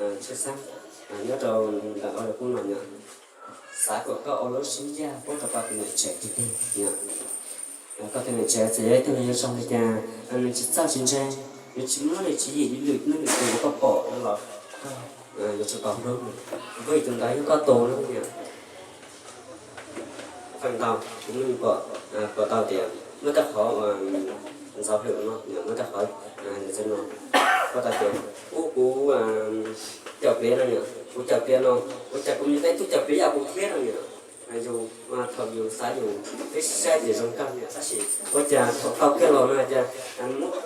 Tshwj xeeb nyob rau ntawm hauv lub kub no yom, xav kom koj ua lub siab ncaj pub rau koj tus niam tsev tiag tiag yom. Koj tus niam tsev txawm yog ib tug neeg zoo li cas, nws tsis txawj tsis ntse, nws tsis muaj li tsis yim li lwm hnub lwm tus uas koj pom no los koj yuav tsum tau hlub nws, vim tus ntawd yog koj tus na yom. Feem ntau kuv yeej pom, pom tau tias muaj tej qhov ntxhov hwm no, muaj tej qhov no, pom tau tias ub kuv cov pliav no yom, kuv cov pliav no, ua cas kuv nyiam tau ib tug cov pliav yam kuv thiab no yom. Yus thaum yus xav yus twb saib tias zoo kawg yom, tab sis ua cas thaum tau kiag los no cas muab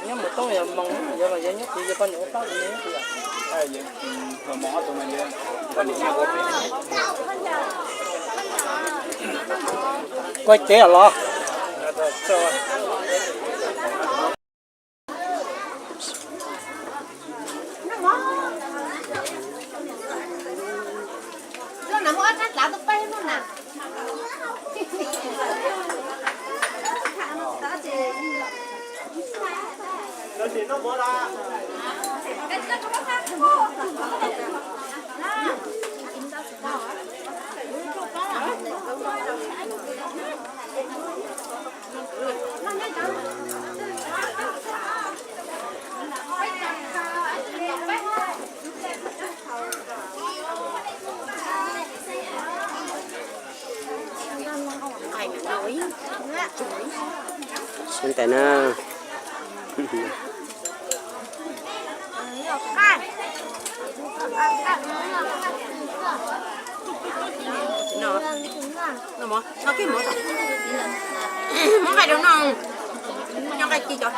Nyob mus toob yog moos, yog los yog nyob tid yog poj niam ua plaub li ne. Koj cev los. Xwb ntawm na. Muab nqaij rau no, nqaij ci cov.